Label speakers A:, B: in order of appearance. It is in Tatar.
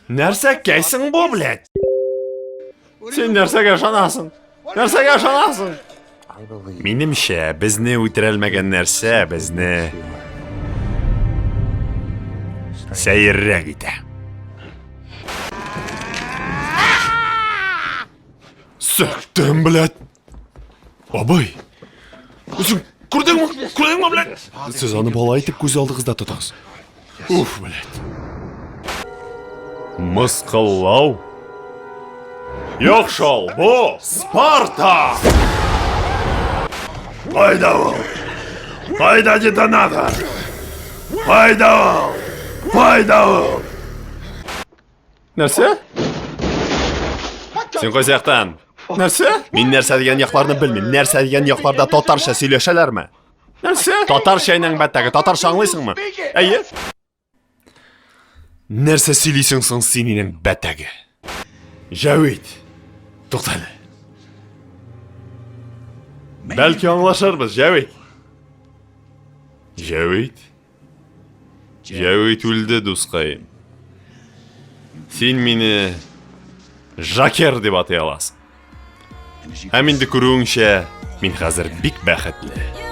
A: Нәрсә кәйсең бу, блядь? Син нәрсәгә ышанасың? Нәрсәгә ышанасың? Минемчә, безне үтерәлмәгән нәрсә безне сәеррәк итә. Сөктем, блядь. Абый. Үзең күрдеңме? Күрдеңме, блядь? Сез аны бала итеп күз алдыгызда тотыгыз. Уф, блядь. Мыскыллау? Юк шул, бу Спарта! Кайда ул? Кайда детонатор? Кайда ул? Кайда ул? Нәрсә? Син кайсы яктан? Нәрсә? Мин нәрсә дигән якларны белмим. Нәрсә дигән якларда татарча сөйләшәләрме? Нәрсә? Татарча инәң бәттәге. Татарча аңлыйсыңмы? Әйе. Нәрсә сөйлисең соң син инәң бәттәге? Җәвит. Туктале. Бәлки аңлашырбыз, Җәвит. Җәвит. Җәвит үлде, дускаем. Син мине Жакер дип атый аласың. Һәм инде күрүеңчә, мин хәзер бик бәхетле.